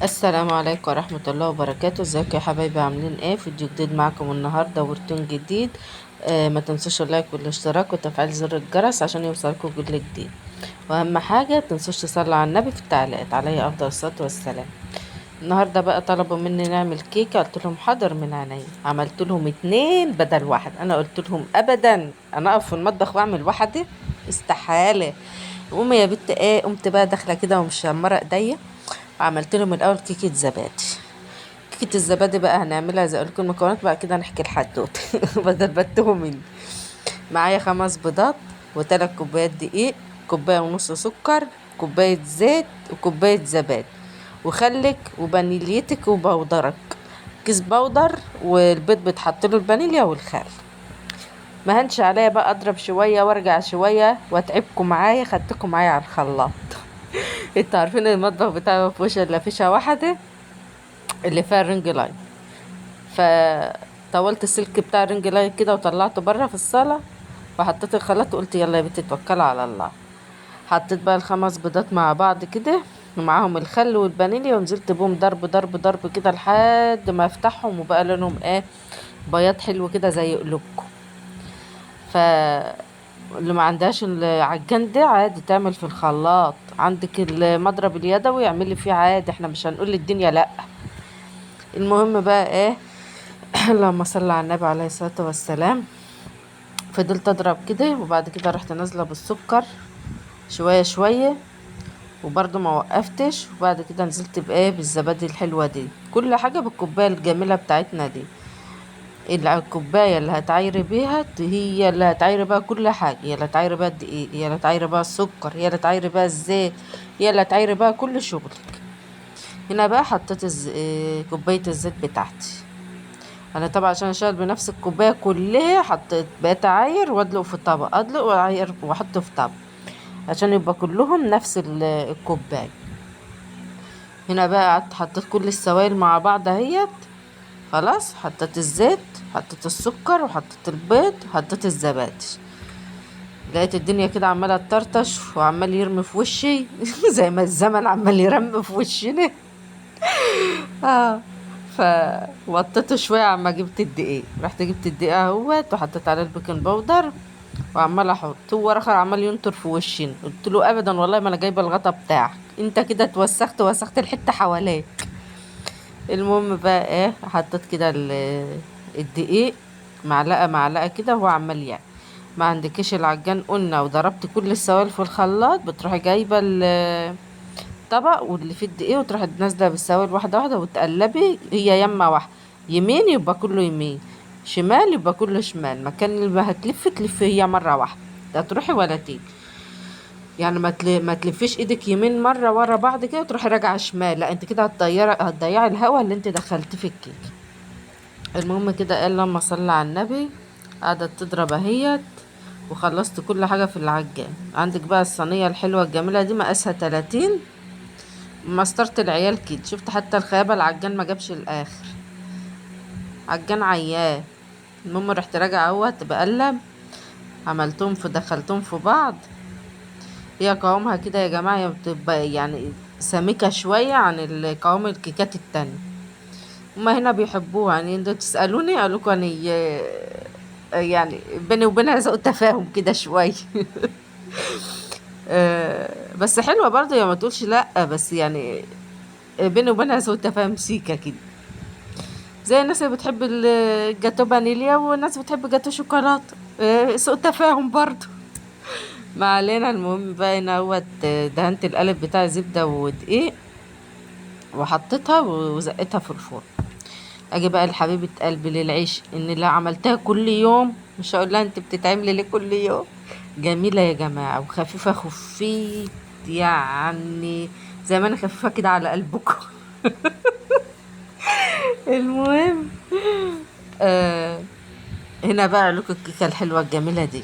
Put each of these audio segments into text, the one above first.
السلام عليكم ورحمة الله وبركاته. ازيكم يا حبايبي؟ عاملين ايه؟ فيديو جديد معاكم النهاردة وروتين جديد. ما تنسوش ال like والاشتراك وتفعيل زر الجرس عشان يوصلكم كل جديد، واهم حاجة تنسوش تصلوا على النبي في التعليقات عليه افضل الصلاة والسلام. النهاردة بقى طلبوا مني نعمل كيكة، قلت لهم حاضر من عينيا. عملت لهم 2 بدل 1. انا قلت لهم ابدا انا اقف في المطبخ واعمل واحدة، استحالة. قومي يا بنت ايه، قمت بقى داخلة كده ومشمرة ايديا، عملت لهم الاول كيكة زبادي. كيكة الزبادي بقى هنعملها زي اقول لكم المكونات، بعد كده نحكي الحدوتة بدل بتهم مني. معايا 5 بيضات وتلات كوبايات دقيق، كوباية ونص سكر، كوباية زيت، وكوبايه زبادي، وخلك وفانيليتك وبودرك، كيس بودر، والبيض بيتحط له الفانيليا والخل. ما هنش عليا بقى اضرب شوية وارجع شوية واتعبكم معايا، خدتكم معايا على الخلاط. انتوا عارفين المطبخ بتاعي ما فيهوش الا فيشه واحدة اللي فيها ال ring light، فطولت السلك بتاع ال ring light كده وطلعته بره في الصاله وحطيت الخلاط وقلت يلا يا بنتي توكلي على الله. حطيت بقى ال5 بيضات مع بعض كده ومعاهم الخل والفانيليا، ونزلت بهم ضرب ضرب ضرب كده لحد ما افتحهم وبقى لونهم ايه، بياض حلو كده زي قلوبكم. ف اللي ما عندهاش العجان ده عادي تعمل في الخلاط، عندك المضرب اليدوي اعملي فيه عادي، احنا مش هنقول للدنيا لا. المهم بقى ايه، اللهم صل على النبي عليه الصلاة والسلام. فضلت اضرب كده، وبعد كده رحت نازله بالسكر شوية شوية وبرده ما وقفتش، وبعد كده نزلت بايه، بالزبادي الحلوة دي، كل حاجة بالكوبايه الجميلة بتاعتنا دي. الكوباية اللي هتعايري بيها هي اللي هتعايري بيها كل حاجة، هي اللي هتعايري بيها الدقيق، هي اللي هتعايري بيها السكر، هي اللي هتعايري بيها الزيت، هي اللي هتعايري بيها كل شغلك. هنا بقى حطيت كوباية الزيت بتاعتي. انا طبعا عشان اشتغل بنفس الكوباية كلها حطيت، بقيت اعاير وادلق في طبق، ادلق واعاير واحط في طبق عشان يبقى كلهم نفس الكوباية. هنا بقى قعدت حطيت كل السوائل مع بعض اهيت، خلاص. حطيت الزيت، حطيت السكر، وحطيت البيض، حطيت الزبادي. لقيت الدنيا كده عماله تطرطش وعمال يرمي في وشي زي ما الزمن عمال يرمي في وشنا. فوطيته شوية عما جبت الدقيق، رحت جبت الدقيق اهوت وحطيت عليه ال baking powder وعمال احط، هو رخر عمال ينطر في وشنا. قلت له ابدا والله ما انا جايبه الغطا بتاعك، انت كده اتوسخت وسخت الحتة حواليك. المهم بقى ايه، حطيت كده الدقيق معلقه معلقه كده وهو عمال يعمل. ما عندكيش العجان قلنا وضربت كل السوائل في الخلاط، بتروحي جايبه الطبق واللي فيه الدقيق وتروحي نازله بالسوائل واحدة واحدة وتقلبي، هي يمه واحدة، يمين يبقى كله يمين، شمال يبقى كله شمال، مكان اللي ما هتلف تلف هي مرة واحدة، لا تروحي ولا تيجي. يعني ما تلفيش ايدك يمين مرة ورا بعض كده وتروحي راجعه شمال، لا انت كده هتضيعي الهواء اللي انت دخلتيه في الكيك. المهم كده قال لما صلى على النبي، قعدت تضرب اهيت وخلصت كل حاجة في العجان. عندك بقى الصينية الحلوة الجميلة دي مقاسها 30، مسطرة العيال كده، شفت حتى الخيابه العجان ما جابش الاخر، عجان عيان. المهم رحت راجعه اهوت بقلب، عملتهم في دخلتهم في بعض. هي قوامها كده يا جماعة، هي بتبقى سميكة شوية عن قوام الكيكات التانية، هما هنا بيحبوها. انتوا تسالوني اقول لكم بيني وبينها سوء تفاهم كده شوية. بس حلوة برضه، يا ما تقولش لا، بس بيني وبينها سوء تفاهم سيكه كده، زي الناس اللي بتحب الجاتو فانيليا والناس بتحب جاتو شوكولاتة، سوء تفاهم برضه. ما علينا. المهم بقى هنا اهوت دهنت القالب بتاع زبدة ودقيق وحطيتها وزقتها في الفرن. اجي بقى لحبيبه قلبي للعيش، ان اللي عملتها كل يوم مش هقول لها انت بتتعملي ليه كل يوم. جميلة يا جماعة وخفيفة خفيت، زي ما انا خفيفة كده على قلبكم. المهم هنا بقى لكم الكيكه الحلوة الجميلة دي،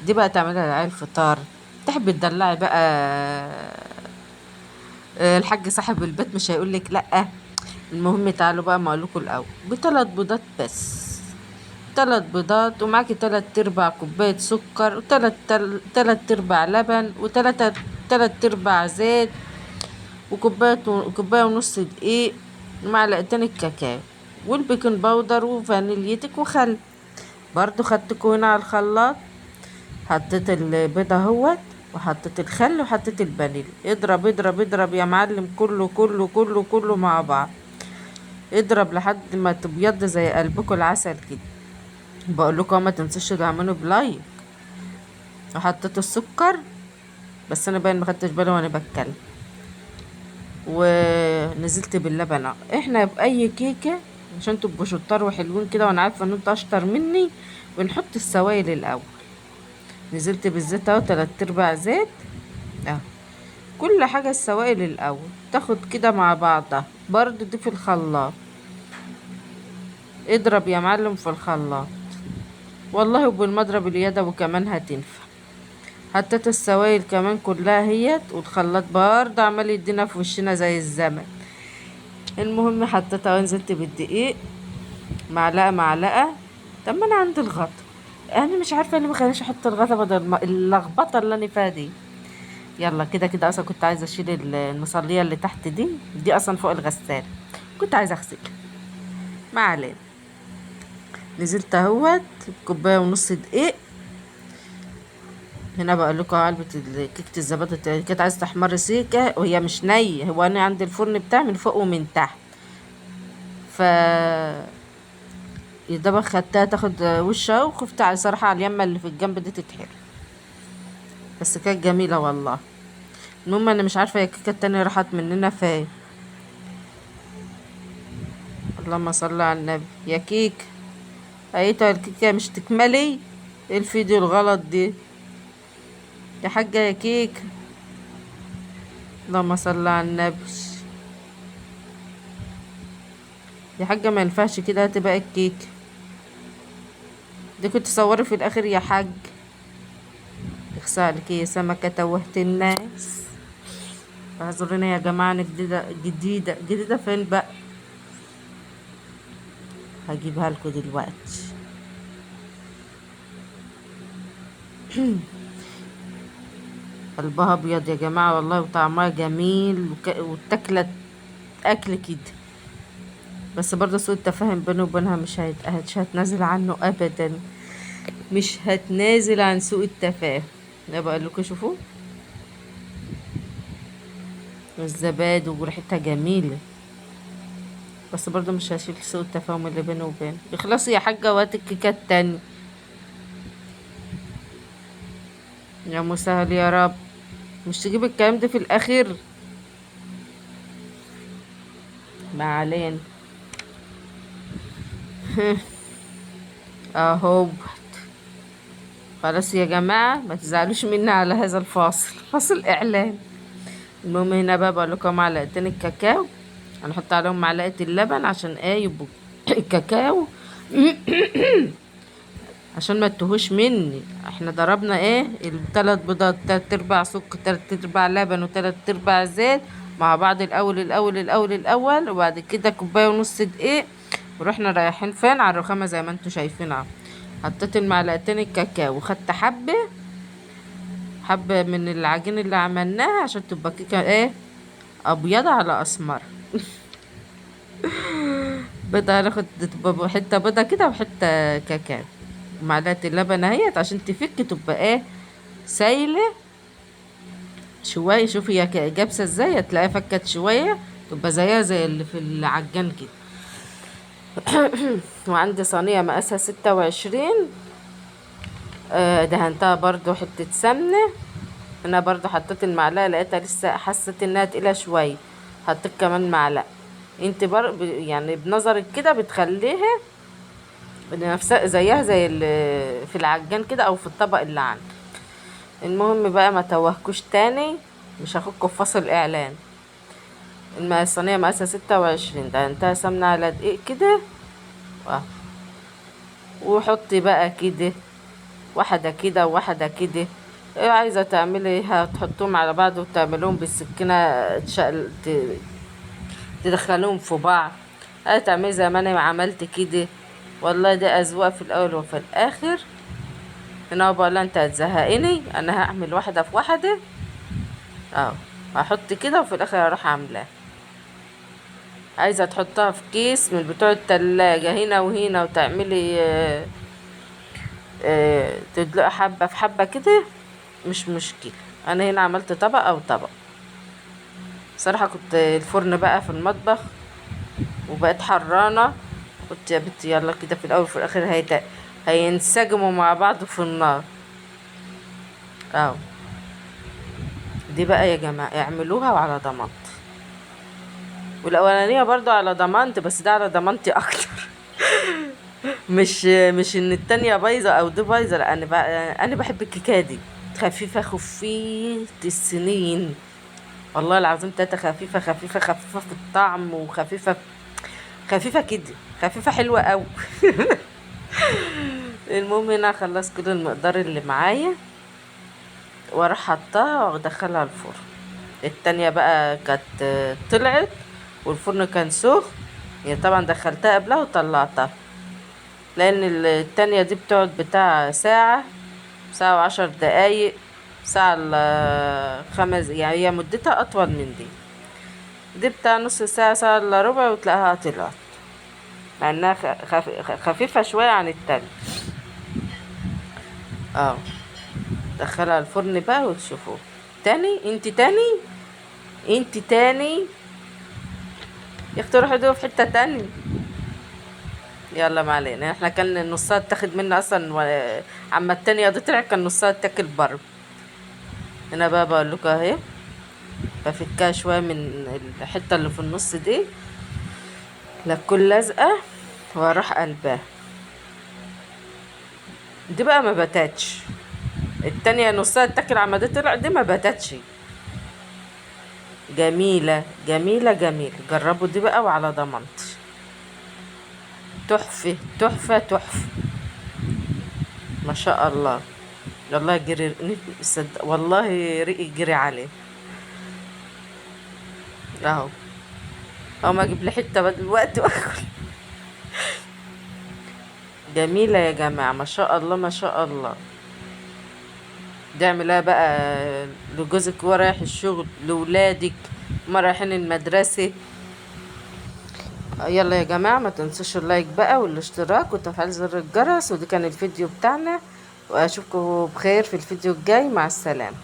دي بقى تعملها للعيال فطار، تحبي تدلعي بقى الحاج صاحب البيت مش هيقولك لأ. المهم تعالوا بقى ما اقولكوا الاول، بثلاث بيضات بس، 3 بيضات ومعاكي 3/4 كوباية سكر وتلات تلات ارباع لبن وتلاتة تلات ارباع زيت وكوبايه ونص دقيق، ومعلقتين الكاكاو وال baking powder وفانيليتك وخل. برضو خدتكم هنا على الخلاط، حطيت البيضة اهوت وحطيت الخل وحطيت الفانيليا. اضرب اضرب اضرب يا معلم، كله كله كله كله مع بعض، اضرب لحد ما تبيض زي قلبكم العسل كده. بقول لكم ما تنسوش تعملوا ب like. وحطيت السكر، بس انا باين ما خدتش بالي وانا بتكلم. ونزلت باللبن. احنا باي كيكة عشان تبقوا شطار وحلوين كده، وانا عارفه ان انتوا اشطر مني، بنحط السوائل الاول. نزلت بالزيت اهو، 3/4 زيت اهو، كل حاجة السوائل الاول تاخد كده مع بعضها. برضو دي في الخلاط، اضرب يا معلم في الخلاط والله، وبالمضرب اليدوي كمان هتنفع. حطيت السوائل كمان كلها هيت، والخلاط برضه عمال يدينا في وشنا زي الزمن. المهم حطيتها ونزلت بالدقيق معلقه معلقه. طب ما انا عندي الغطا، انا مش عارفه ليه ما خلينيش احط الغطا بدل اللخبطة اللي انا فيها دي. يلا كده كده اصلا كنت عايزه اشيل المصليه اللي تحت دي اصلا فوق الغسالة، كنت عايزه اغسلها. ما علينا. نزلت اهوت بكوبايه ونص دقيق. هنا بقول لكم علبة كيكة الزبادي كانت عايزه تحمر سيكه وهي مش نيه، هو انا عندي الفرن بتاعي من فوق ومن تحت، ف يا خدتها تاخد وشها، وخفت على صراحة على اليمه اللي في الجنب دي تتحرق، بس كانت جميلة والله. المهم انا مش عارفه هي الكيكه التانية راحت مننا فين. اللهم صل على النبي. يا كيك ايتها الكيكه مش تكملي، ايه الفيديو الغلط دي يا حاجة يا كيك؟ اللهم صل على النبي يا حاجة، ما ينفعش كده هتبقى الكيك دي، كنت صوري في الاخر يا حاج. اخسى عليك يا سمكة، توهت الناس. اعذروني يا جماعة، انا جديدة جديدة جديدة فين بقى؟ هجيبها لكم دلوقتي. قلبها ابيض يا جماعة والله، وطعمها جميل، وتاكله اكل كده، بس برضه سوء التفاهم بيني وبينها مش هتنازل عنه ابدا، مش هتنازل عن سوء التفاهم. انا بقول لكم شوفوا الزبادي وريحتها جميلة، بس برضه مش هشيل سوء التفاهم اللي بيني وبينه. اخلصي يا حاجة وهات الكيكه التانية يا مسهل يا رب، مش تجيب الكلام ده في الاخير. ما علينا. اهو خلاص يا جماعة، ما تزعلوش مني على هذا الفاصل، فاصل اعلان. المهم هنا بقى بقول لكم معلقتين الكاكاو، هنحط عليهم معلقه اللبن عشان ايه يبقوا الكاكاو عشان ما تتوهوش مني. احنا ضربنا ايه الثلاث بيضات، 3/4 سكر، 3/4 لبن، و3/4 زيت مع بعض الاول الاول الاول الاول، وبعد كده كوباية ونص دقيق، ورحنا رايحين فين على الرخامه زي ما انتم شايفين اهو. حطيت المعلقتين الكاكاو وخدت حبه حبه من العجين اللي عملناها عشان تبقى كيكة ايه ابيض على اسمر. بيضة، هناخد تبقى حتة بيضة كده وحتة كاكاو، معلقه اللبن اهيت عشان تفك تبقى ايه سايله شوية. شوفي هي جابسه ازاي، هتلاقيها فكت شوية، تبقى زيها زي اللي في العجان كده. وعندي صينية مقاسها 26، دهنتها برضو حتة سمنه. انا برضو حطيت المعلقة، لقيتها لسه حسيت انها تقيلة شوية، حطيت كمان معلقه. انت يعني بنظرك كده بتخليها نفسها زيها زي اللي في العجان كده او في الطبق اللي عندك. المهم بقى ما توهكوش تاني، مش هاخدكم في فاصل اعلان. الصينية مقاسها 26، دهنتها سمنه على دقيق كده، وحطي بقى كده واحدة كده وواحدة كده. ايه عايزه تعملي هتحطهم على بعض وتعملوهم بالسكينة، تدخلوهم في بعض، هتعملي زي ما انا عملت كده. والله ده اذواق في الاول وفي الاخر. هنا بقول لها انت هتزهقيني، انا هعمل واحدة في واحدة. هحط كده وفي الاخر هروح عاملاه. عايزه تحطها في كيس من بتوع التلاجة هنا وهنا، وتعملي تدلقي حبه في حبه كده، مش مشكلة. انا هنا عملت طبق او طبق. صراحة كنت الفرن بقى في المطبخ وبقت حرانه، قلت يا بنتي يلا كده في الاول وفي الاخر هينسجموا مع بعض في النار. اهو دي بقى يا جماعة اعملوها وعلى ضمانتي، والاولانيه برضو على ضمانتي، بس ده على ضمانتي اكتر. مش ان التانية بايظة او دي بايظة، لا انا بحب الكيكه دي، خفيفة خفيفة السنين والله العظيم تاتا، خفيفة خفيفة خفيفة في الطعم، وخفيفة خفيفة كده، خفيفة حلوة قوي. المهم هنا خلصت كل المقدار اللي معايا واروح حطها وادخلها الفرن. التانية بقى كانت طلعت والفرن كان سخن، يعني طبعا دخلتها قبلها وطلعتها، لان التانية دي بتقعد بتاع ساعة، ساعة و10 دقايق، ساعة الا 5، يعني هي مدتها اطول من دي. دي بتاع نص ساعة، ساعة الا ربع، وتلاقيها طلعت، مع انها خفيفة شوية عن التانية. دخلها الفرن بقى وتشوفوه تاني. انت تاني، انت تاني يا اختي، روحي دوقي في حتة تانية. يلا ما علينا، احنا كان نصها اتاخد منا اصلا، عما التانية دي طلعت كان نصها اتاكل بره. هنا بقى بقول لكم اهي بفكها شوية من الحتة اللي في النص دي لا تكون لازقة، واروح قلبها. دي بقى ما بتاتش، التانية نصها اتاكل عما دي طلع، دي ما بتاتش. جميلة جميلة جميلة، جربوا دي بقى وعلى ضمانتي، تحفة تحفة تحفة ما شاء الله. والله جري صدق، والله ريقي جري عليه اهو. اهو ما اجيب لي حتة بدل الوقت واكل. جميلة يا جماعة ما شاء الله ما شاء الله. دي اعملها بقى لجوزك وهو رايح الشغل، لولادك ما رايحين المدرسة. يلا يا جماعة ما تنسوش اللايك بقى والاشتراك وتفعيل زر الجرس. ودي كان الفيديو بتاعنا، واشوفكم بخير في الفيديو الجاي. مع السلامة.